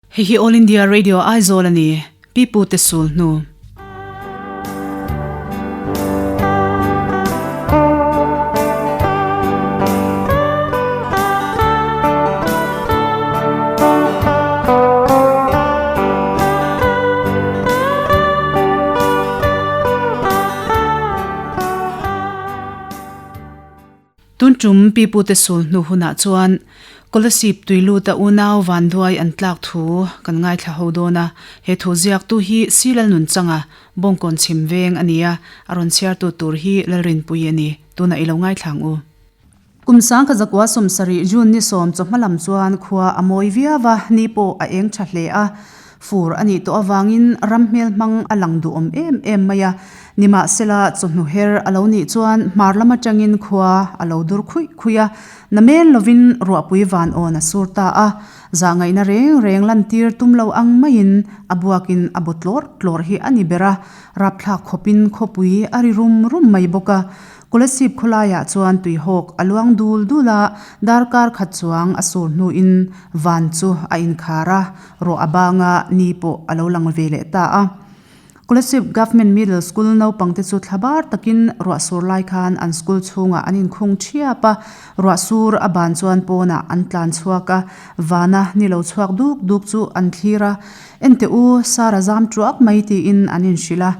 Hei hi All India Radio Aizawl a ni, Pi Pu te sul hnu. Tun tum pipute sul hnu hunah chuan Kolasib tuiluta unau vanduai an tlak thu kan ngaithla ho dawn a, he thu ziaktu hi Silal Nunchanga Bawngkawn chhim veng a ni a, a rawn chhiartu tur hi Lalrinpui a ni. Tunah i lo ngaithla ang u. Kum sangkha zakua 70 June ni sawm chawhma lam chuan khua a mawi viau a, ni pawh a eng tha hle a. Fur a nih tawh avangin ram hmel hmang a lang duhawm em em mai a. Nimahsela, chawhnu her a lo nih chuan hmar lam atangin khua a lo dur khuih khuih a, namen lovin ruahpui van awn a sur ta a. Zahngaihna reng reng lantir tum lo ang maiin a buakin a bu tlawr tlawr hi a ni ber a, rapthlak khawpin khawpui a ri rum rum mai bawk a. Kolasib khawlaiah chuan tuihawk a luang dul dul a, darkar khat chuang a sur hnuin van chu a inkhar a, ruah a banga ni pawh a lo lang ve leh ta a. Kolasib Government Middle School naupangte chu thla bar takin ruah sur lai khan an school chhungah an inkhung thiap a, ruah sur a ban chuan pawnah an tlan chhuak a, vana ni lo chhuak duk duk chu an thlir a, Enteh u, sar a zam tuak mai tiin an inhrilh a.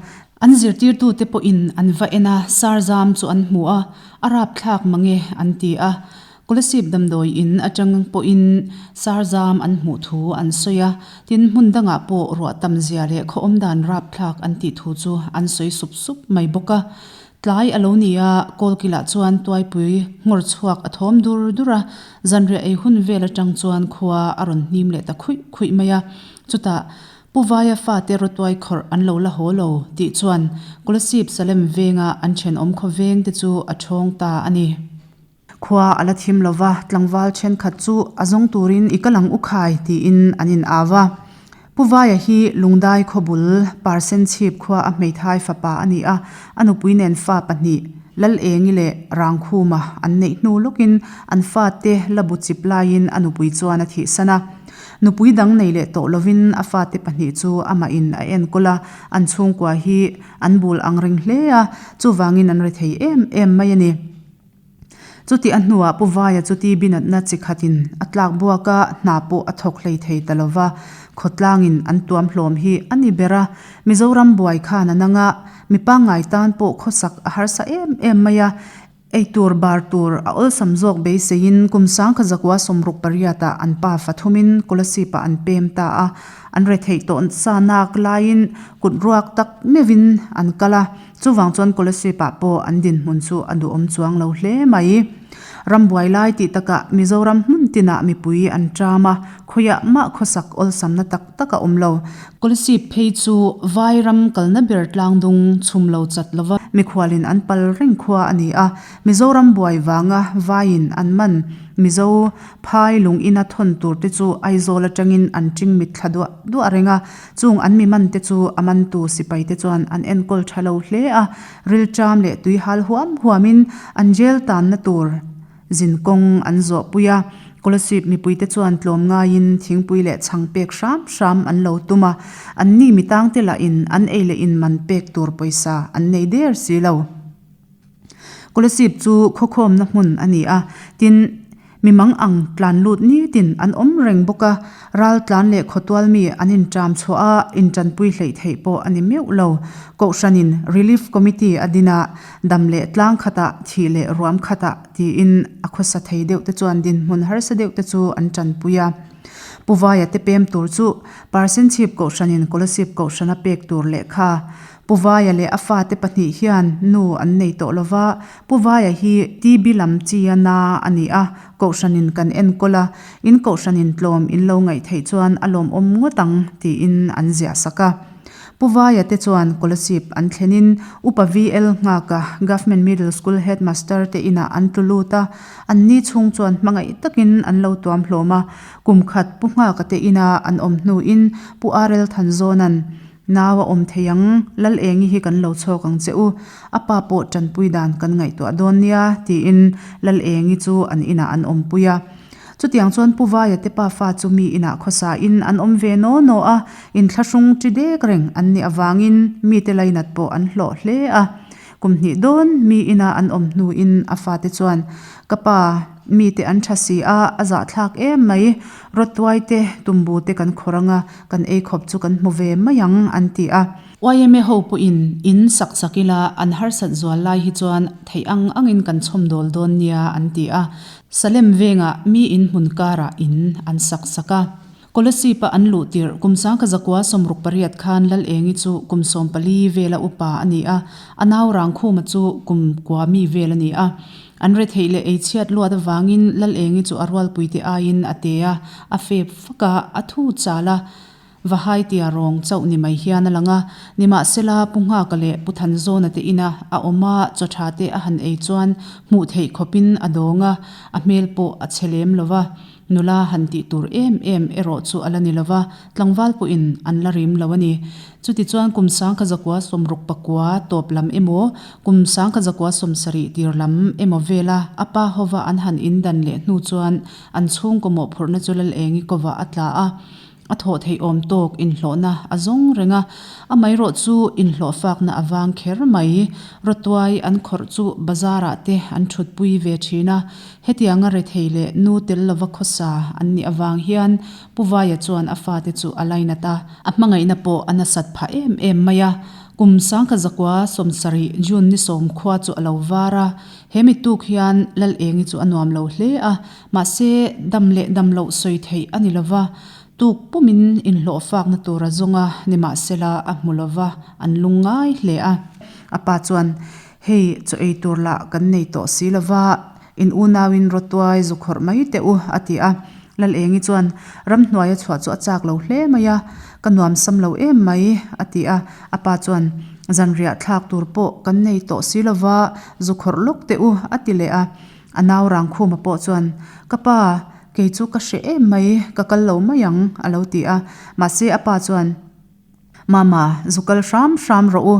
An zirtirtute pawhin an va en a, sar zam chu an hmu a, a rapthlak mange an ti a. Kolasib damdawi in atang pawhin sar zam an hmuh thu an sawi a, tin hmun dangah pawh ruah tam zia leh khaw awm dan rapthlak an tih thu chu an sawi sup sup mai bawk a. Tlai a lo ni a, Kawlkilah chuan tuaipui nghawr chhuak a thawm dur dur a, zanriah ei hun vel atang chuan khua a rawn hnim leh ta khuih khuih mai a, chutah Pu Vaia fate rawtuai khawrh an lo la haw lo tih chuan Kolasib Salem venga an thenawm khaw veng te chu a thawng ta a ni. Khua a la thim lo va, tlangval thenkhat chu a zawng turin i kal ang u khai tiin an in au a. Pu Vaia hi Lungdai khawbul Parsen chhip khua a hmeithai fapa a ni a, a nupui nen fa pahnih Lal Engi leh Rangkhuma an neih hnu lawkin an fate la bu chip laiin a nupui chuan a thihsan a. Nupui dang nei leh tawh lovin a fate pahnih chu amahin a enkawl a, an chhungkua hi an bul ang reng hle a, chuvangin an rethei em em mai a ni. Chuti a hnuah Pu Vaia chu TB natna chi khatin a tlak buak a, hna pawh a thawk hlei thei ta lo va, khawtlangin an tuam hlawm hi a ni ber a. Mizoram buai khan a nang a, mi pangngai tan pawh khawsak a harsa em em mai a, eitur bar tur a awlsam zawk beiseiin kum sangkha zakua 68 ah an pa fathumin Kolasib ah an pem ta a, an retheih tawh sa nak laiin kut ruak tak meuhin an kal a. Chuvang chuan Kolasib ah pawh an dinhmun chu a duhawm chuang lo hle mai. Rambuai lai tih takah Mizoram hmun tinah mipui an ṭam a, khawiah mah khawsak awlsamna tak tak a awm lo. Kolasib phei chu vai ram kalna ber tlangdung chhum lo chat lova mikhualin an pal reng khua a ni a, Mizoram buai vanga vaiin an man Mizo phai lung ina thawn tur te chu Aizawl atangin an ṭing mitthla duah duah reng a, Chung an mi man te chu a mantu sipai te chuan an enkawl tha lo hle a, rilṭam leh tui hal huam huamin an jail tanna tur zin kawng an zawh pui a. Kolasib mipui te chuan tlawm ngaiin thingpui leh chhang pek hram hram an lo tum a, an ni mi tang te lahin an ei leh in man pek tur pawisa an nei der si lo. Kolasib chu khawkhawmna hmun a ni a, tin, Mi mang ang tlan lut nitin an awm reng bawk a, ral tlan leh khawtual mi an inṭam chhuah a, inṭanpui hleih theih pawh a ni meuh lo. Kohhranin Relief Committee a din a, dam leh tlang khatah, thih leh ruam khatah tiin a khawsa thei deuh te chuan dinhmun harsa deuh te chu an ṭanpui a. Pu Vaia te pem tur chu Parsenchhip Kohhranin Kolasib Kohhrana pek tur lehkha Pu Vaia leh a fate pahnih hian nu an nei tawh lo va, Pu Vaia hi TB lam chi a na a ni a, Kohhranin kan enkawl a, in Kohhranin tlawm in lo ngaih theih chuan a lawmawm ngawt ang tiin an ziah sak a. Pu Vaia te chuan Kolasib an thlenin Upa VL Nghaka Government Middle School Headmaster te inah an tlu lut a, an ni chhung chuan hmangaih takin an lo tuam hlawm a, kum khat Pu Nghaka te ina an awm hnuin Pu RL Thanzawna'n Nau a awm thei ang, Lal Engi hi kan lo chhawk ang che u, a pa pawh tanpui dan kan ngaihtuah dawn nia, tiin Lal Engi chu an inah an awmpui a. Chutiang chuan Pu Vaia te pafa chu mi inah khawsa in an awm ve naw naw a, inthlahrung ṭi dek reng an nih avangin mite lainat pawh an hlawh hle a. Kum hnih dawn mi ina an awm hnuin a fate chuan, Ka pa, mite an ṭha si a, a zahthlak em mai, rawtuai te, tumbu te kan khawr anga kan ei khawp chu kan hmu ve mai ang, an ti a. Yma ho pawhin in sak sak ila an harsat zual lai hi chuan theih ang angin kan chhawmdawl dawn nia an ti a. Salem vengah mi in hmun karah in an sak sak a. Kolasip-a an luh tirh kum sangkha zakua 68 khan Lalengi chu kum 14 vela upa a ni a, a nau Rangkhuma chu kum kua mi vel a ni a. An retheih leh eichhiat luat avangin Lalengi chu a rualpuite aiin a te a, a fep fak a, a thu chal a. Vahai tia rawng chauh ni mai hian a lang a, nimahsela Pu Nghaka leh Pu Thanzawna te ina a awm a, chaw tha te a han ei chuan hmuh theih khawpin a dawng a, a hmel pawh a chhe lem lo va, nula han tih tur em em erawh chu a la ni lo va, tlangval pawhin an la rim lo a ni. Chutichuan kum 1969 tawp lam emaw, kum 1970 tir lam emaw vela a pa hova an han indan leh hnu chuan an chhungkaw mawhphurhna chu Lalengi kovah a tla a, A thawh theih awm tawk inhlawhna a zawng reng a, amaherawh chu inhlawh fakna a vang kher mai. Rawtuai an khawrh chu bazar ah te an thutpui ve thin a, hetianga rethei leh nu tel lova khawsa an nih avang hian Pu Vaia chuan a fate chu a lainat a, a hmangaihna pawh a nasat phah em em mai a. Kum 1970 June ni sawm khua chu a lo var a, he mi tuk hian Lalengi chu a nuam lo hle a, Mahse, dam leh dam loh sawi theih a ni lova, tuk pumin inhlawh fakna tur a zawng a, nimahsela a hmu lova, an lung ngai hle a. A pa chuan, Hei, chaw ei tur lah kan nei tawh si lova, in unauin rawtuai zu khawrh mai teh u, a ti a. Lalengi chuan, Ramhnuaia chhuah chu a chak lo hle mai a, ka nuam sam lo em mai, a ti a. A pa chuan, Zanriah thlak tur pawh kan nei tawh si lova, zu khawrh lawk teh u, a ti leh a. A nau Rangkhuma pawh chuan, Ka pa, kei chu ka hreh em mai, ka kal lo mai ang, a lo ti a. Mahse a pa chuan, Mama, zu kal hram hram rawh u,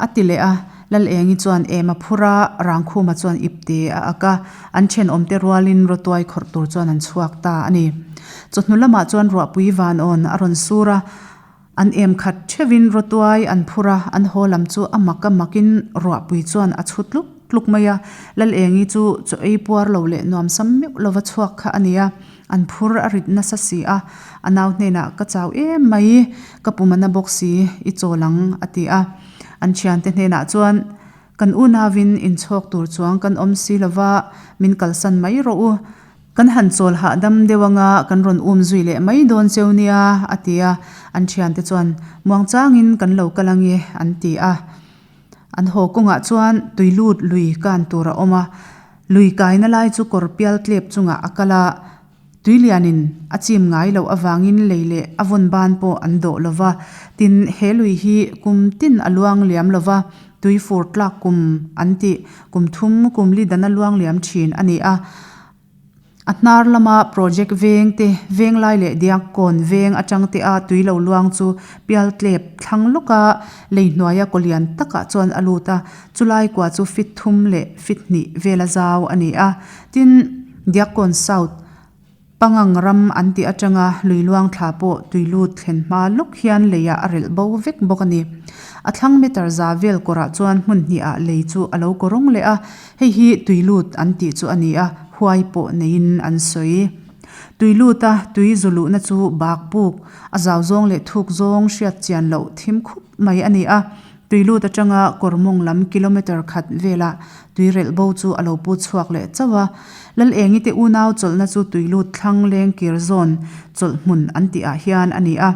a ti leh a. Lalengi chuan em a phur a, Rangkhuma chuan ipte a ak a. An thenawmte rualin rawtuai khawrh tur chuan an chhuak ta a ni. Chawhnu lamah chuan ruahpui vanawn a rawn sur a. An em khat theuhin rawtuai an phur a, an haw lam chu a mak a makin ruahpui chuan a chhu tluk tluk mai a. Lalengi chu chaw ei puar lo leh nuamsam meuh lova chhuak kha a ni a, an phur a rit nasa si a. A nau hnenah ka chau em mai, ka pum a na bawk si, i chawl ang a ti a. An thiante hnenah chuan kan unauin inchhawk tur chuang kan awm si lova, min kalsan mai rawh u. Kan han chawl hahdam deuh anga kan rawn um zui leh mai dawn cheu nia, a ti a. An thiante chuan, Muangchangin kan lo kal ange, an ti a. An haw kawngah chuan tui lut lui kan tur a awm a. Lui kaina lai chu kawr pial tlep chungah a kal a. Tuilianin a chim ngai loh avangin lei leh a vawn ban pawh an dawh lo va. Tin, he lui hi kum tin a luang liam lo va, tui fur tlak kum an tih kum thum kum li dana luang liam thin a ni a. A hnar lama project veng te, venglai leh diakkawn veng atang te a tui lo luang chu pial tlep thlang lawka lei hnuaia kaw lian takah chuan a lut a, chulai kua chu fit thum leh fit hnih vela zau a ni a. Tin, Diakkawn South Pangang ram an tih atanga lui luang thla pawh tui lut thlen hma lawk hian leiah a relh bo vek bawk a ni. A thlang meter za vel kawrah chuan hmun hnihah lei chu a lo kawrawng leh a, hei hi tui lut an tih chu a ni a, huai pawh neiin an sawi. Tui luta tui zu luhna chu bak puk, a zau zawng leh thuk zawng hriat chian loh thim khup mai a ni a, Tui lut atanga kawr mawng lam kilometre khat velah tui relh bo chu a lo pu chhuak leh chauh a. Lalengi te unau chawlhna chu tui lut thlang leng kir zawn chawlh hmun an tih ah hian a ni a.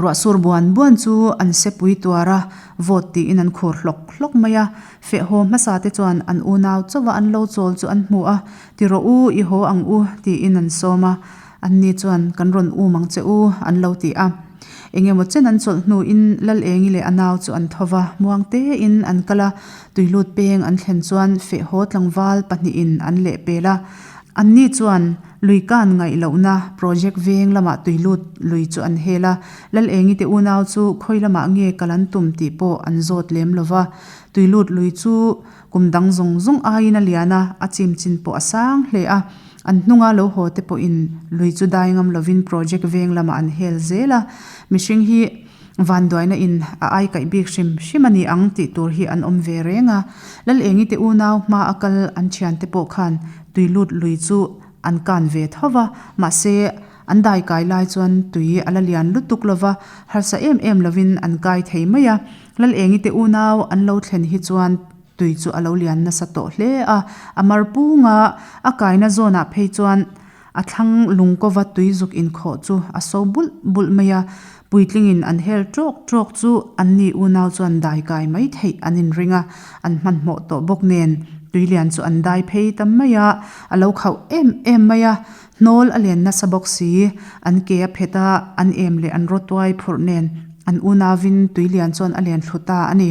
Ruahsur buan buan chu an sepui tuar a, vawt tiin an khur hlawk hlawk mai a. Feh haw hmasa te chuan an unau chauha an lo chawl chu an hmu a, Ti rawh u, i haw ang u, tiin an sawm a. Anni chuan, Kan rawn um ang che u, an lo ti a. Eng emaw chen an chawlh hnuin Lalengi leh a nau chu an tho va, muang tein an kal a, tuilut peng an thlen chuan feh haw tlangval pahnihin an leh pel a. Anni chuan lui kan ngaih lohna project veng lamah tuilut lui chu an hel a, Lalengi te unau chu khawi lamah nge kal an tum tih pawh an zawt lem lo va. Tuilut lui chu kum dang zawng zawng aiin a lian a, a chim chin pawh a sang hle a. An hnunga lo haw te pawhin lui chu dai ngam lovin project veng lamah an hel zel a. Mihring hi vanduaina in a ai kaih bik hrim hrim a ni ang tih tur hi an awm ve reng a. Lal-engi te unau hma a kal an thiante pawh khan tuilut lui chu an kan ve tho va, mahse an dai kai lai chuan tui a la lian lutuk lo va, harsa em em lovin an kai thei mai a. Lal-engi te unau an lo thlen hi chuan tui chu a lo lian nasa tawh hle a, a mar punga a kaina zawnah phei chuan a thlang lung kova tui zuk inkhawh chu a so bulh bulh mai a, puitlingin an hel tawk tawk chu anni unau chuan dai kai mai theih an inring a, an hmanhmawh tawh bawk nen tui lian chu an dai phei ta mai a, a lo khauh em em mai a, hnawl a len nasa bawk si, an ke a phet a, an em leh an rawtuai phurh nen an unauvin tui lian chuan a len thlu ta a ni.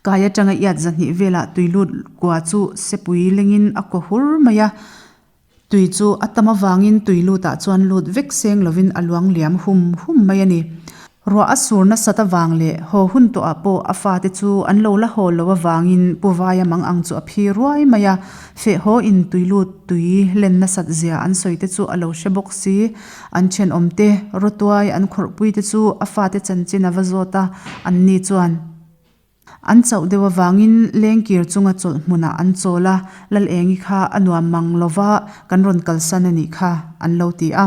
Kai atanga iat zahnih velah tui lut kua chu sepui lengin a kaw hur mai a, tui chu a tam avangin tui lutah chuan lut vek seng lovin a luang liam hum hum mai a ni. Ruah a sur nasat avang leh haw hun tawhah pawh a fate chu an lo la haw lo avangin Pu Vaia mang ang chu a phi ruai mai a, feh haw in tui lut tui len nasat zia an sawi te chu a lo hre bawk si. An thenawmte rawtuai an khawrhpui te chu a fate chanchin a va zawt a, anni chuan an chauh deuh avangin lengkir chunga chawlh hmunah an chawl a, Lalengi kha a nuam mang lo va, kan rawn kalsan a nih kha, an lo ti a.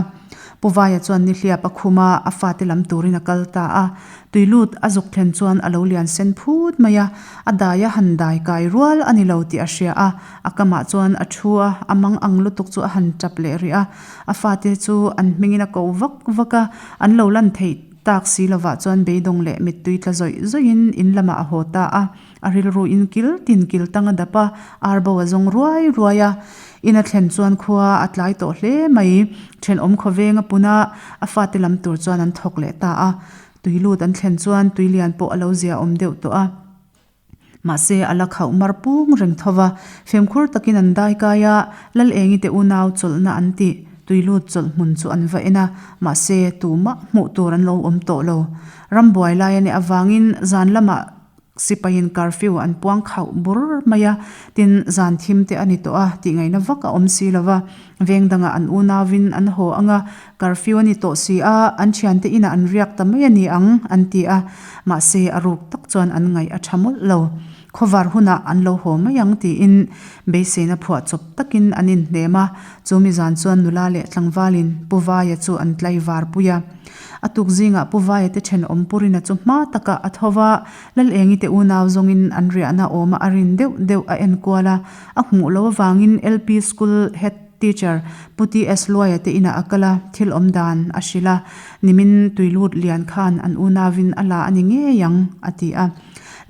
Pu Vaia chuan nihliap a khum a, a fate lam turin a kal ta a. Tuilut a zuk thlen chuan a lo lian sen phut mai a, a dai a han dai kai rual a ni lo tih a hria a, a kamah chuan a thu a, a mang ang lutuk chu a han tap leh rih a. A fate chu an hmingin a ko vak vak a, an lo lan theih tak si lovah chuan beidawng leh mittui tla zawih zawihin in lamah a haw ta a. A rilru in kil tin kil tang a dap a, ar bo a zawng ruai ruai a. In a thlen chuan khua a tlai tawh hle mai. Thenawm khawveng a pun a, a fate lam tur chuan an thawk leh ta a. Tuilut an thlen chuan tuilian pawh a lo zia awm deuh tawh a. Mahse, a la khauh mar pung reng tho va, fimkhur takin an dai kai a, Lalengi te unau chawlhna an tih, tuilut chawlh hmun chu an va en a, mahse, tumah hmuh tur an lo awm tawh lo. Rambuai lai a nih avangin zan lamah sipaiin curfew an puang khauh bur mai a, tin, zan thim te a ni tawh a, tihngaihna vak a awm si lo va. Veng dangah an unauvin an haw ang a, curfew a ni tawh si a, an thiante inah an riak ta mai a ni ang, an ti a. Mahse, a ruk tak chuan an ngaih a tha mawlh lo. Khawvar hunah an lo haw mai ang tiin beiseina phuah chawp takin an inhnem a, chu mi zan chuan nula leh tlangvalin Pu Vaia chu an tlaivar pui a. A tuk zingah Pu Vaia te thenawm Purina chu hma takah a tho va, Lalengi te unau zawngin an riahna awma a rin deuh deuh a enkual a, A hmuh loh avangin LP School Head Teacher Pu TS Luaia te inah a kal a, thil awm dan a hrilh a, nimin tuilut lian khan an unauvin a la a ni ngei ang, a ti a.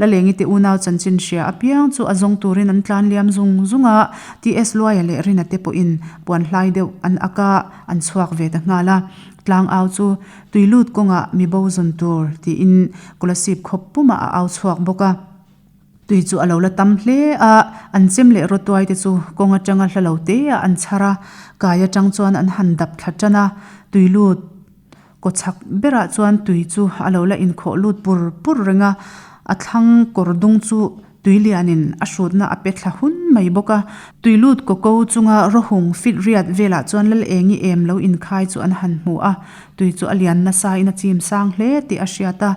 Lalengi te unau chanchin hria apiang chu a zawng turin an tlan liam zung zung a, TS Luaia leh Rina te pawhin puan hlai deuh an ak a, an chhuak ve ta nghal a. Tlang au chu tuilut kawngah mi bo zawn tur tiin Kolasib khawp pumah a au chhuak bawk a. Tui chu a lo la tam hle a, an chem leh rawtuai te chu kawng atanga hla lo te ah an chhar a, kai atang chuan an han dap thla tan a, tui lut kaw chhak berah chuan tui chu a lo la inkhawh lut pur pur reng a, a thlang kawr dung chu tui lianin a hrutna a pe thla hun mai bawk a, tui lut kaw ko chunga rawhung fit riat velah chuan lal engi em lo inkhai chu an han hmu a, tui chu a lian nasa in a chim sang hle tih a hriat a.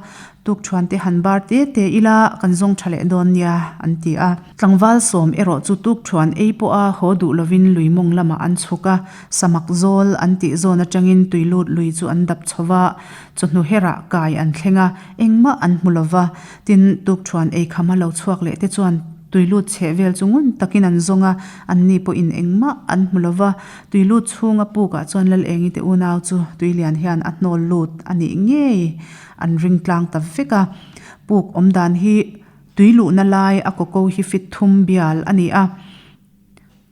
Tukṭhuan te han bar te te ila kan zawng ṭha leh dawn nia, an ti a. Tlangval sawm erawh chu tukṭhuan ei pawha haw duh lovin lui mawng lamah an chhuk a, samak zawl an tih zawn aṭangin tuilut lui chu an dap chho va, chawhnu herah kai an thleng a, engmah an hmu lo va. Tin, tukṭhuan ei khama lo chhuak leh te chuan tuilut chheh vel chu ngun takin an zawng a, anni pawhin engmah an hmu lo va. Tuilut chhunga pukah chuan Lalengi te unau chu tuilian hian a hnawl lut a nih ngei. An ring tlang ta vek a. Puk awm dan hi tui luhna lai a kawko hi fit thum bial a ni a.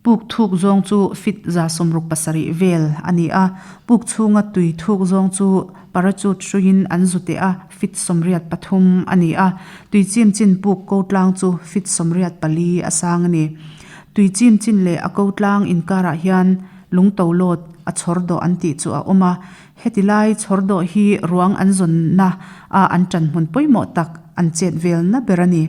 Puk thuk zawng chu fit 67 vel a ni a. Puk chhunga tui thuk zawng chu parachute hruiin an zu teh a, fit 83 a ni a. Tui chim chin puk ko tlang chu fit 84 a sang a ni. Tui chim chin leh a ko tlang inkarah hian lungto lawt a chhawr dawh an tih chu a awm a. Heti lai chhawr dawh hi ruang an zawnna a an ṭan hmun pawimawh tak an chet velna ber a ni.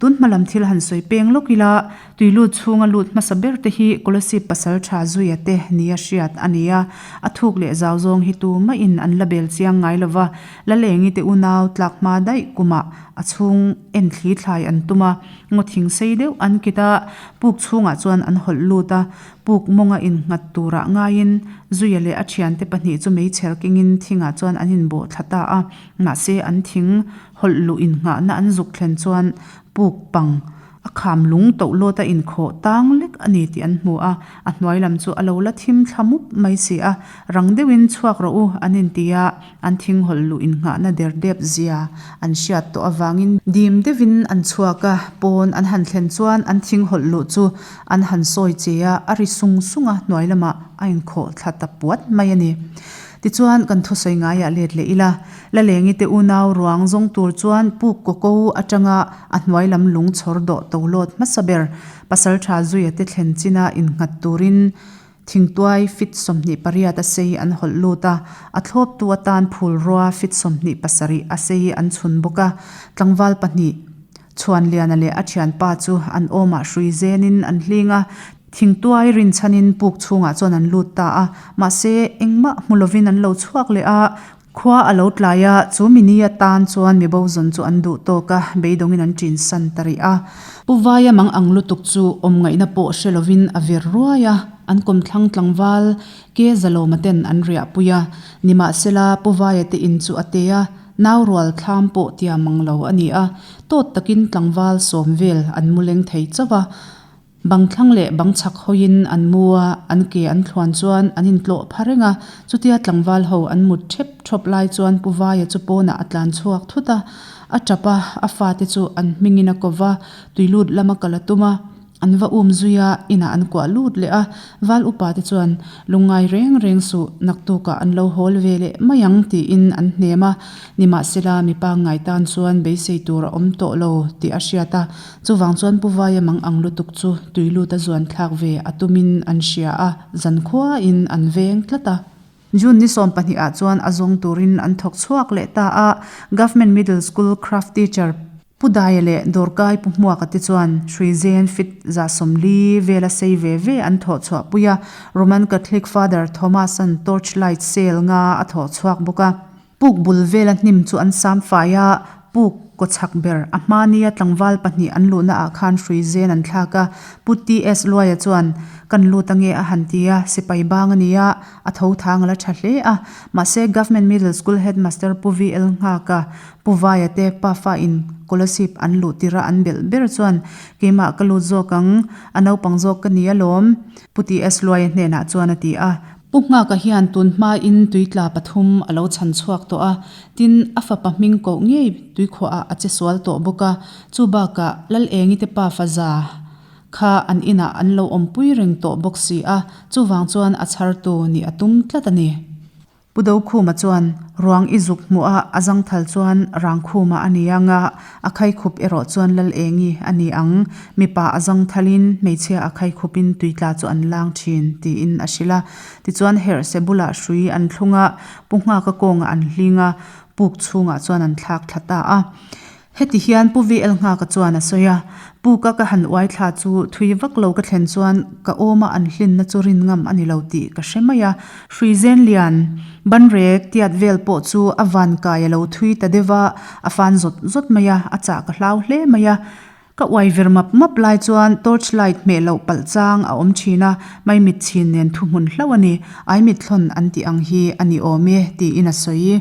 Tun hma lam thil han sawi peng lawk ila, tuilut chhunga lut hmasa ber te hi Kolasib pasaltha Zuia te nia hriat a ni a, a thuk leh zau zawng hi tumahin an la bel chiang ngai lova, Lalengi te unau tlak hma daih kumah a chhung en thli thlai an tum a, ngaw thing sei deuh an kit a, puk chhungah chuan an hawlh lut a, puk mawnga innghat turah ngaiin Zuia leh a thiante pahnih chu meichher kengin thingah chuan an inbawh thla ta a, mahse an thing hawlh luh innghahna an zuk thlen chuan puk pang a kham lung toh lawt a inkhawh tang lek a ni tih an hmu a, a hnuai lam chu a lo la thim thla mup mai si a, rang deuhin chhuak rawh u an inti a, an thing hawlh luh innghahna der dep zia an hriat tawh avangin dim deuhin an chhuak a, pawn an han thlen chuan an thing hawlh luh chu an han sawi che a, a ri sung sung a, hnuai lamah a inkhawh thla ta puat mai a ni. Tichuan kan thusawi ngaiah let leh ila, Lalengi te unau ruang zawng tur chuan puk kaw ko atanga a hnuai lam lung chhawr dawh to lawt hmasa ber Pasaltha Zuia te thlen china innghat turin thingtuai fit 28 a sei an hawlh lut a, a thlawptu atan phulrua fit 27 a sei an chhun bawk a, tlangval pahnih Chhuanliana leh a thianpa chu an awmah hrui zenin an hling a, Thingtuai rinchhanin puk chhungah chuan an lut ta a, mahse engmah hmu lovin an lo chhuak leh a, khua a lo tlai a, chu mini atan chuan mi bo zawn chu an duh tawk a, beidawngin an ṭin san ta rih a. Pu Vaia mang ang lutuk chu awm ngaihna pawh hre lovin a vir ruai a, an kawmthlang tlangval ke Zalawma ten an riahpui a, nimahsela Pu Vaia te in chu a te a, nau rual thlam pawh tia mang lo a ni a, tawt takin tlangval sawm vel an mu leng thei chauh a. Bang thlang leh bang chhak hawiin an mu a, an ke an thluan chuan an intlawh pha reng a. Chutia tlangval ho an mut thep thawp lai chuan Pu Vaia chu pawnah a tlan chhuak thut a, a tap a, a fate chu an hmingin a ko va, tuilut lama kal a tum a, an va um zui a, inah an kuah lut leh a. Val upa te chuan, Lungngai reng reng suh, naktukah an lo hawl ve leh mai ang tiin an hnem a. Nimahsela mi pangngai tan chuan beisei tur a awm tawh lo tih a hriat a. Chuvang chuan Pu Vaia mang ang lutuk chu tuilut a zuan thlak ve a tumin an hria a, zankhuain an veng tlat a. June ni 12 ah chuan a zawng turin an thawk chhuak leh ta a, Government Middle School Craft Teacher Pu Daia leh Dawrkai Pu Hmuaka te chuan Hruizen fit 140 vela sei ve ve an thawh chhuah pui a, Roman Catholic Father Thomas-a'n torch light sale nga a thawh chhuak bawk a. Puk bul vela hnim chu an sam fai a, puk kaw chhak ber a hmania tlangval pahnih an luhna ah khan hrui zen an thlak a, Pu TS Luaia chuan, Kan lut ange a han ti a, sipai bang a ni a, a tho thang a la tha hle a, mahse Government Middle School Headmaster Pu VL Nghaka, Pu Vaia te pafa in Kolasib an luh tirh a an belh ber chuan, Keimah ka lut zawk ang, a naupang zawk ka ni alawm, Pu TS Luaia hnenah chuan a ti a. Pu Nghaka hian tun hmain tuitla pathum a lo chhan chhuak tawh a, tin, a fapa hming koh ngei tuikhuahah a che sual tawh bawk a, chu bakah Lalengi te pa faza kha an inah an lo awmpui reng tawh bawk si a, chuvang chuan a chhartu nih a tum tlat a ni. Pu Dokhuma chuan ruang i zuk hmuh a, a zangthal chuan Rangkhuma a ni ang a, a khaikhup erawh chuan Lalengi a ni ang. Mipa a zangthalin hmeichhia a khaikhupin tuitla chu an lang thin, tiin a hrilh a. Tichuan herhse bulah hrui an thlung a, Pu Nghaka kawngah an hling a, puk chhungah chuan an thlak thla ta a. Heti hian Pu VL Nghaka chuan a sawi a, Puka ka han uai thla chu thui vak lo ka thlen chuan ka awma an hlinna chu rin ngam a ni lo tih ka hre mai a. Hrui zen lian, banrek tiat vel pawh chu a van kai a lo thui ta deuh a, a fan zawt zawt mai a, a chah ka hlau hle mai a. Ka uai vir map map lai chuan torch light hmeh loh palh chang a awm thin a, maimit chhin nen thuhmun hlauh a ni, aimithlawn an tih ang hi a ni awm e, tiin a sawi.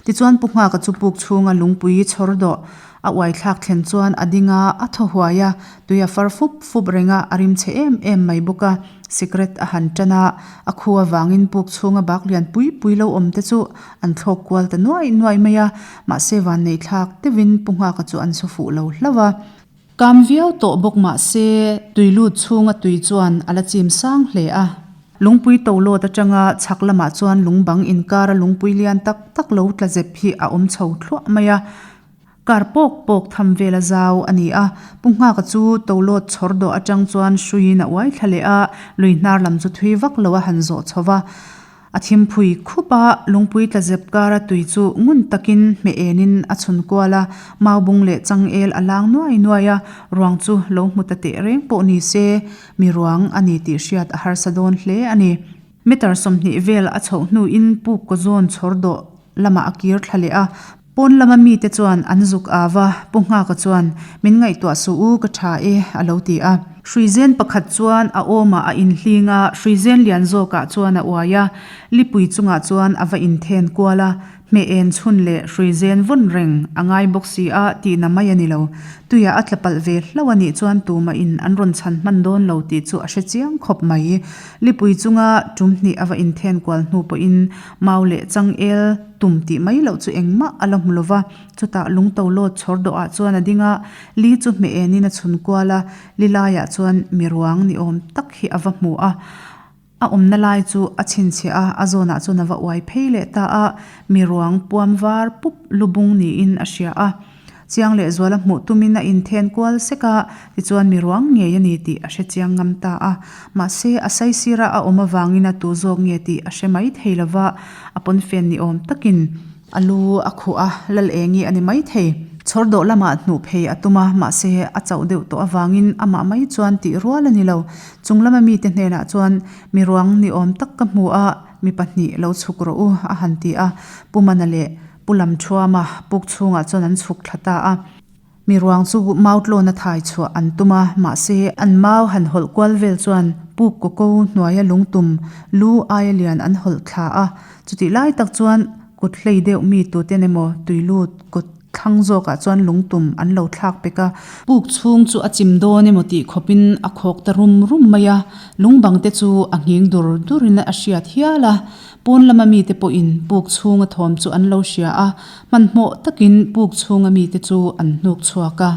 Tichuan Pu Nghaka chu puk chhunga lungpui chhawr dawh a uai thlak thlen chuan a ding a, a thaw huai a, tui a far fup fup reng a, a rim chhe em em mai bawk a, sikret a han tan a, a khu avangin puk chhunga bak lian pui pui lo awm te chu an thlawk kual ta nuai nuai mai a, mahse vannei thlak deuhin Pu Nghaka chu an su fuh lo hlauh a. Kam viau tawh bawk mahse tui lut chhunga tui chuan a la chim sang hle a. Lungpui to lawt atanga chhak lamah chuan lungbang inkara lungpui lian tak tak lo tla zep hi a awm chho thluah mai a. Kar pawk pawk tham vela zau a ni a, Pu Nghaka chu tolawt chhawr dawh atang chuan hruiin a uai thla leh a, lui hnar lam chu thui vak lo a han zawh chho va. A thimphui khup a, lungpui tla zep kara tui chu ngun takin hmeh enin a chhun kual a, mau bung leh changel a lang nuai nuai a, ruang chu lo hmu ta teh reng pawh ni se, mi ruang a ni tih hriat a harsa dawn hle a ni. Meter 20 vel a chhoh hnuin puk kaw zawn chhawr dawh lamah a kir thla leh a, Pawn lama mite chuan an zuk au a, Pu Nghaka chuan, Min ngaihtuah suh u, ka tha e, a lo ti a. Hruizen pakhat chuan a awmah a inhling a, hruizen lian zawkah chuan a uai a, lipui chungah chuan a va inthen kual a, hmeh en chhun leh hruizen vawn reng a ngai bawk si a tihna mai a ni lo. Tuiah a tla palh ve hlauh a nih chuan tumahin an rawn chhan hman dawn lo tih chu a hre chiang khawp mai. Lipui chunga tum hnih a va inthen kual hnu pawhin mau leh changel tum tih mai loh chu engmah a la hmu lo va, chutah lungto lawt chhawr dawhah chuan a ding a, li chu hmeh enin a chhun kual a, li laiah chuan mi ruang ni awm tak hi a va hmu a, a awmna lai chu a chhinchhiah a, a zawnah chuan a va uai phei leh ta a, mi ruang puam var pup lubung niin a hria a. Chiang leh zuala hmuh tumin a inthen kual sek a, tichuan mi ruang ngei a ni tih a hre chiang ngam ta a. Mahse, a saisira a awm avangin a tu zawk nge tih a hre mai thei lo va, a pawnfen ni awm takin a lu a khuh a, lal eng i a ni mai thei. Chhawr dawh lamah hnuh phei a tum a, mahse, a chauh deuh tawh avangin amah mai chuan tih rual a ni lo. Chung lama mite hnenah chuan mi ruang ni awm tak ka hmu a, mi pahnih lo chhuk rawh u, a han ti a. Pu Mana leh Pu Lamthuama puk chhungah chuan an chhuk thla ta a. Mi ruang chu mau tlawna thai chhuah an tum a, mahse an mau han hawlh kual vel chuan puk kaw ko hnuaia lungtum lu aia lian an hawlh thla a. Chutih lai tak chuan kut hlei deuh mi tuten emaw tui lut kawt thlang zawkah chuan lungtum an lo thlak pek a. Puk chhung chu a chim dawn emaw tih khawpin a khawk ta rum rum mai a, lungbang te chu a nghing dur durin a hriat hial a. Pawn lama mite pawhin puk chhunga thawm chu an lo hria a, hmanhmawh takin puk chhunga mite chu an hnuk chhuak a.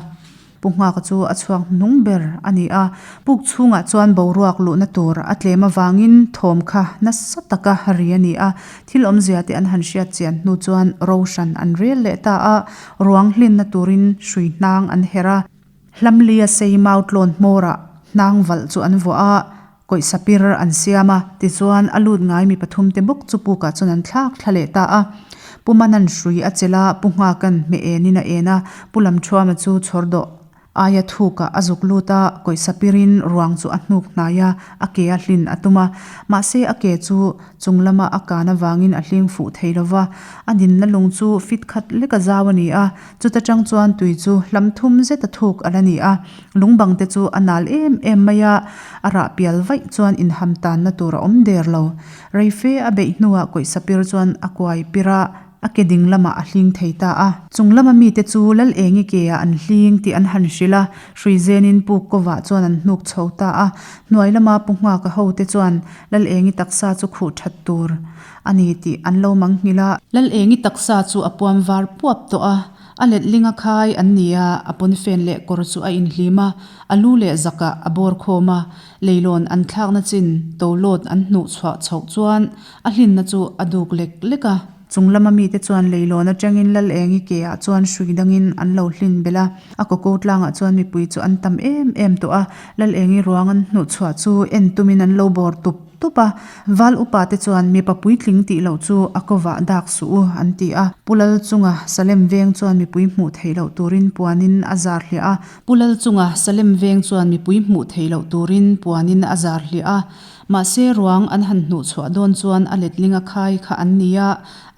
Pu Nghaka chu a chhuak hnung ber a ni a, puk chhungah chuan boruak luhna tur a tlem avangin thawm kha nasa taka ri a ni a, thil awmzia te an han hriat chian hnu chuan ro hran an rel leh ta a, ruang hlinna turin hrui hnang an herh a. Hlamlia sei mau tlawn hmawrah hnang valh chu an vuah a, Kawihsa pir an siam a, tichuan a lut ngai mi pathum te bawk chu pukah chuan an thlak thla leh ta a. Pu Manan hrui a chelh a, Pu Nghakan hmeh enin a en a, Pu Lamthuama chu chhawr dawh aia thukah a zuk lut a, kawihsa pirin ruang chu a hnuk hnai a, a ke a hlin a tum a. Mahse a ke chu chung lama a kan avangin a hling fuh thei lo va, a dinna lung chu fit khat lek a zau a ni a, chuta tang chuan tui chu hlam thum zet a thuk a la ni a. Lungbang te chu a nal em em mai a, a rah pial vaih chuan inham tanna tur a awm der lo. Reife a beih hnuah kawihsa pir chuan a kuai pir a, a ke ding lamah a hling thei ta a. Chung lama mite chu Lal Engi keah an hling tih an han hrilh a, hrui zenin puk kawvah chuan an hnuk chho ta a. Hnuai lama Pu Nghaka hote chuan Lal Engi taksa chu khuh that tur a ni tih an lo mang nghilh a. Lal Engi taksa chu a puam var puap tawh a. A letling a khai an ni a, a pawnfen leh kawr chu a inhlim a, a lu leh zakah a bawr khawm a, leilawn an thlakna chin tolawt an hnuh chhuah chhoh chuan a hlinna chu a duk lek lek a. Chung lama mite chuan leilawn atangin Lalengi ke ah chuan hrui dangin an lo hlin belh a, a kawko tlangah chuan mipui chu an tam em em tawh a, Lalengi ruang an hnuh chhuah chu en tumin an lo bawr tup tup a, Val upa te chuan mipa puitling tih loh chu a kovah dak suh u an ti a. Pu Lal chunga Salem veng chuan mipui hmuh theih loh turin puanin a zar hliah a. Pu Lal chunga Salem veng chuan mipui hmuh theih loh turin puanin a zar hliah a. Mahse ruang an han hnuh chhuah dawn chuan a letling a khai kha an ni a,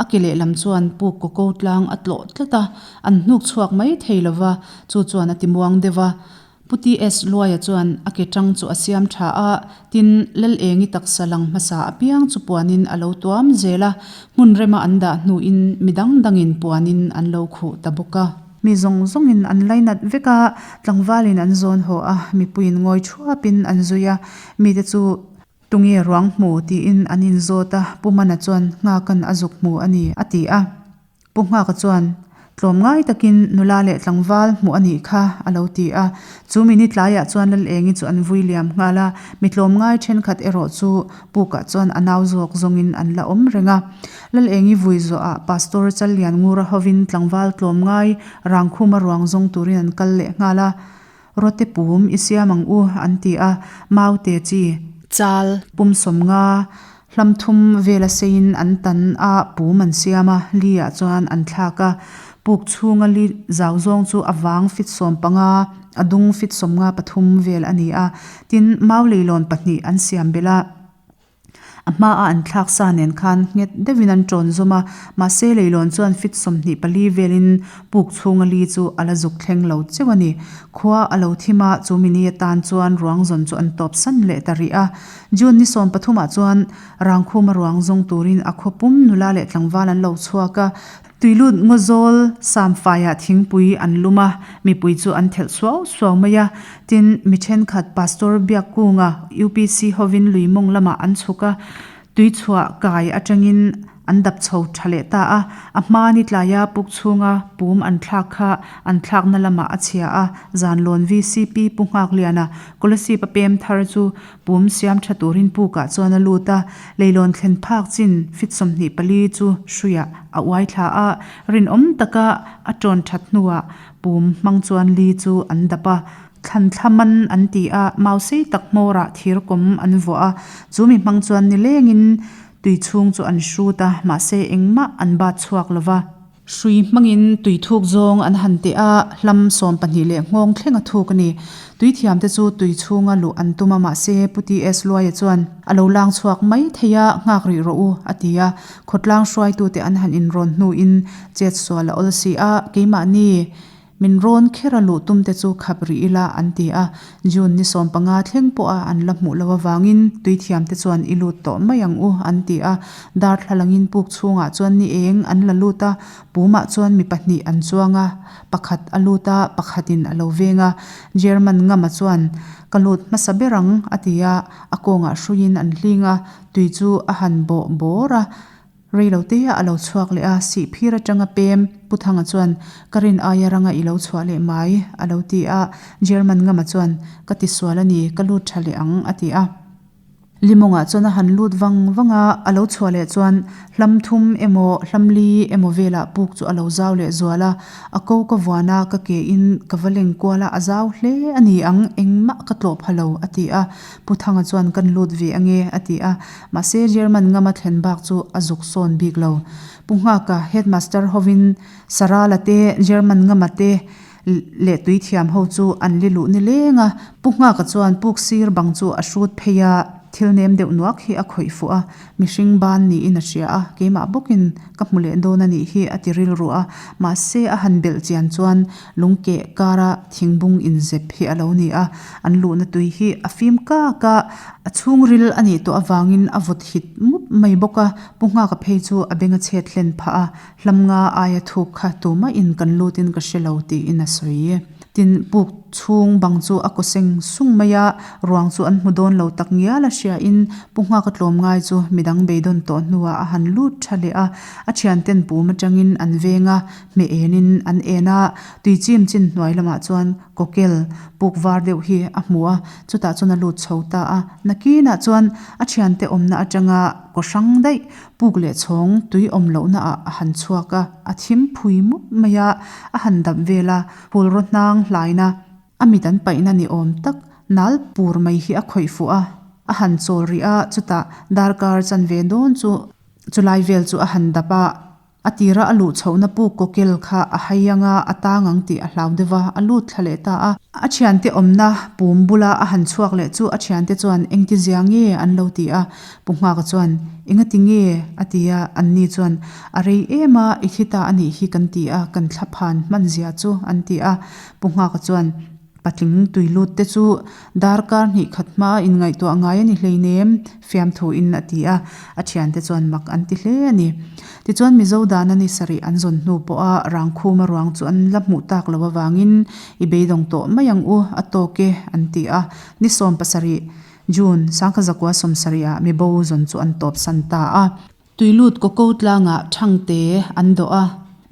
a ke lehlam chuan puk kaw ko tlang a tlawh tlat a, an hnuk chhuak mai thei lova, chu chuan a ti muang deuh a. Pu TS Luaia chuan a ke tang chu a siam tha a, tin, Lalengi taksa lang hmasa apiang chu puanin a lo tuam zel a, hmun rema an dah hnuin mi dang dangin puanin an lo khuh ta bawk a. Mi zawng zawngin an lainat vek a, tlangvalin an zawn haw a, mipuiin ngawi thuapin an zui a, mite chu Tunge ruang hmu tiin an inzawt a, Pu Mana chuan Nghakan a zuk hmu a ni a ti a. Pu Nghaka chuan, Tlawmngai takin nula leh tlangval hmuh a nih kha, a lo ti a. Chu mini tlaiah chuan Lalengi chu an vui liam nghal a, mi tlawmngai thenkhat erawh chu pukah chuan a nau zawk zawngin an la awm reng a. Lalengi vui zawhah Pastor Challian Ngura hovin tlangval tlawmngai Rangkhuma ruang zawng turin an kal leh nghal a. Rawte pum i siam ang u, an ti a. Maute chi. Chal. Pum 50. Hlam thum vela seiin an tan a, pum an siam a, li ah chuan an thlak a. Puk chhunga li zau zawng chu a vang fit 15, a dung fit 53 vel a ni a. Tin, mau leilawn pahnih an siam belh a. A hmaa an thlak sa nen khan nghet deuhin an tawn zawm a, mahse leilawn chuan fit 24 velin puk chhunga li chu a la zuk thleng lo cheuh a ni. Khua a lo thim a, chu mini atan chuan ruang zawn chu an tawp san leh ta rih a. June ni 13 ah chuan Rangkhuma ruang zawng turin a khaw pum nula leh tlangval an lo chhuak a, Tuilut ngawzawl samfaiah thingpui an lum a, mipui chu an thelh suau suau mai a. Tin, mi thenkhat Pastor Biakkunga UPC hovin lui mawng lamah an chhuk a, tuichhuah kai atangin an dap chho tha leh ta a. A hma ni tlaia puk chhunga pum an thlak kha an thlakna lamah a chhia a, Zanlawn VCP Pu Nghakliana Kolasib a pem thar chu Pum siam tha turin pukah chuan a lut a, leilawn thlen phak chin fit 24 chu hruiah a uai thla a, rinawm taka a tawn that hnuah pum hmang chuan li chu an dap a, thlan thla man an ti a, mau sei tak hmawrah thir kawm an vuah a, chu mi hmang chuan nilengin tui chhung chu an hrut a, mahse engmah an bat chhuak lova. Hrui hmangin tui thuk zawng an han teh a, hlam 12 leh nghawng thleng a thuk a ni. Tui thiamte chu tui chhunga luh an tum a, mahse Pu TS Luaia chuan a lo lang chhuak mai thei a, nghak rih rawh u, a ti a. Khawtlang hruaitute an han inrawn hnuin chet sual a awl si a, keimahni Min rawn kher a luh tum te chu khap rih ila an ti a, June ni 15 thleng pawha an la hmuh loh avangin tuithiam te chuan i lut tawh mai ang u an ti a, darthlalangin puk chhungah chuan ni eng an la lut a, pumah chuan mi pahnih an chuang a, pakhat a lut a, pakhatin a lo veng a, German Ngama chuan ka lut hmasa ber ang a ti a, a kawngah hruiin an hling a, tui chu a han bawh bawr a. Reilote a lo chhuak leh a, sihphir atanga pem Pu Thanga chuan, Ka rin aia ranga i lo chhuah leh mai, a lo ti a. German Ngama chuan, Ka tisual a ni, ka lut tha leh ang, a ti a. Limawngah chuan a han lut vang vang a, a lo chhuah leh chuan hlam thum emaw hlam li emaw velah puk chu a lo zau leh zual a. A ko ka vuan a, ka ke in ka va leng kual a, a zau hle a ni ang, engmah ka tlawh pha lo, a ti a. Pu Thanga chuan kan lut ve ange a ti a, mahse German ngama thlen bak chu a zuk sawn bik lo. Pu Nghaka headmaster hovin Sarala te, German ngama te leh tuithiam ho chu an li luh ni leng a. Pu Nghaka chuan puk sir bang chu a hrut phei a, thil nem deuh nuak hi a khawih fuh a, mihring ban niin a hria a, keimah bawkin ka hmu leh dawn a nih hi a ti rilru a, mahse a han belh chian chuan Lungkeh kara thingbung inzep hi a lo ni a, an luhna tui hi a fim kak a, a chhungril a nih tawh avangin a vawt hit mup mai bawk a, Pu Nghaka phei chu a beng a chhet hlen phah a, hlam nga aia thuk kha tumah in kan lut in ka hre lo tiin a sawi. Tin, puk chhung bang chu a kaw seng sung mai a, ruang chu an hmu dawn lo tak ngial a hria in Pu Nghaka tlawm ngai chu midang beidawn tawh hnuah a han lut tha leh a, a thianten pum atangin an veng a, Hmeh enin an en a, tui chim chin hnuai lamah chuan kawkel puk var deuh hi a hmu a, chutah chuan a lut chho ta a. Nakinah chuan a thiante awmna atanga kaw hrang daih puk leh chhawng tui awm lohna ah a han chhuak a, a thim phui mup mai a, a han dap vel a, phulraw hnang hlaina a mit an paihna ni awm tak nal pur mai hi a khawih fuh a, a han chawl rih a, chutah darkar chanve dawn chu chulai vel chu a han dap a. A tira a luh chhohna puk kawkel kha a hai anga a tang ang tih a hlau deuh a, a lut thla leh ta a. A thiante awmna pum bula a han chhuak leh chu a thiante chuan engti zia nge an lo ti a, Pu Nghaka chuan engati nge a ti a, anni chuan a rei em a, i thi ta a nih hi kan ti a, kan thla phan hman zia chu an ti a, Pu Nghaka chuan Patling tui lut te chu darkar hnih khat hma inngaihtuah ngai a ni hleinem, fiamthu in a ti a, a thiante chuan mak an ti hle a ni. Tichuan Mizo dana ni sarih an zawn hnu pawha Rangkhuma ruang chu an la hmuh tak loh avangin i beidawng tawh mai ang u, a tawk e an ti a. Ni 17 June, 1970 ah mibo zawn chu an tawpsan ta a. Tuilut Koko tlangah Thangte an dawh a.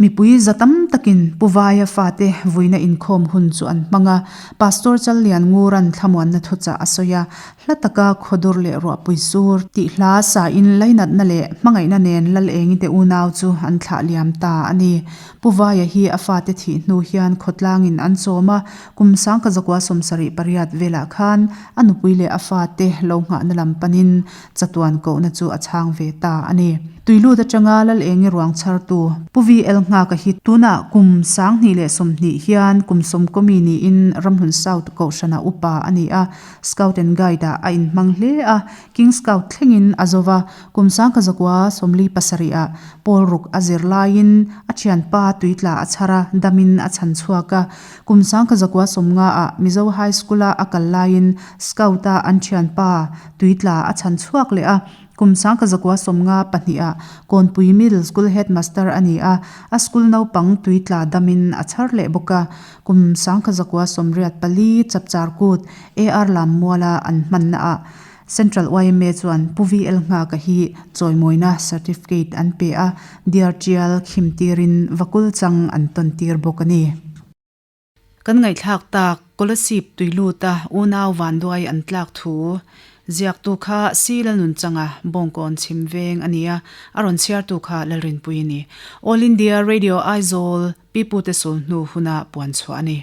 Mipui za tam takin Pu Vaia fate vuina inkhawm hun chu an hmang a, Pastor Challian Nguran thlamuanna thuchah a sawi a, hla taka khawdur leh ruahpui sur tih hla sain lainatna leh hmangaihna nen Lal Engite unau chu an thlah liam ta a ni. Pu Vaia hi a fate thih hnu hian khawtlangin an chawm a, kum sangka zakua 78 velah khan a nupui leh a fate lo nghahna lam panin chatuan kohna chu a chhang ve ta a ni. Tuilut atanga Lal Engi ruang chhartu Pu VL Nghaka hi tunah kum 2020 hian kum sawmkawmi niin Ramhlun South Kohhrana upa a ni a, Scout and Guide ah a inhmang hle a, King Scout thlengin a zo va, kum 1947 ah pawl ruk a zir laiin a thianpa tuitla a chhar a, damin a chhan chhuak a, kum 1950 ah Mizo High School a a kal laiin Scout a an thianpa tuitla a chhan chhuak leh a, kum 1952 ah Kawnpui Middle School Headmaster a ni a, a school naupang tuitla damin a chhar leh bawk a, kum 1984 Chapchar Kut AR Lammuala an hmanna ah Central yma chuan Pu VL Nghaka hi chawimawina certificate an pe a, diar tial khim tirin vakul chang an tawn tir bawk a ni. Kan ngaihthlak tak Kolasib tuiluta unau vanduai an tlak thu ziaktu kha Si Lalnunchanga Bawngkawn chhim veng a ni a, a rawn chhiartu kha Lalrinpui a ni. All India Radio Aizawl pipute sulhnu huna puan chhuah a ni.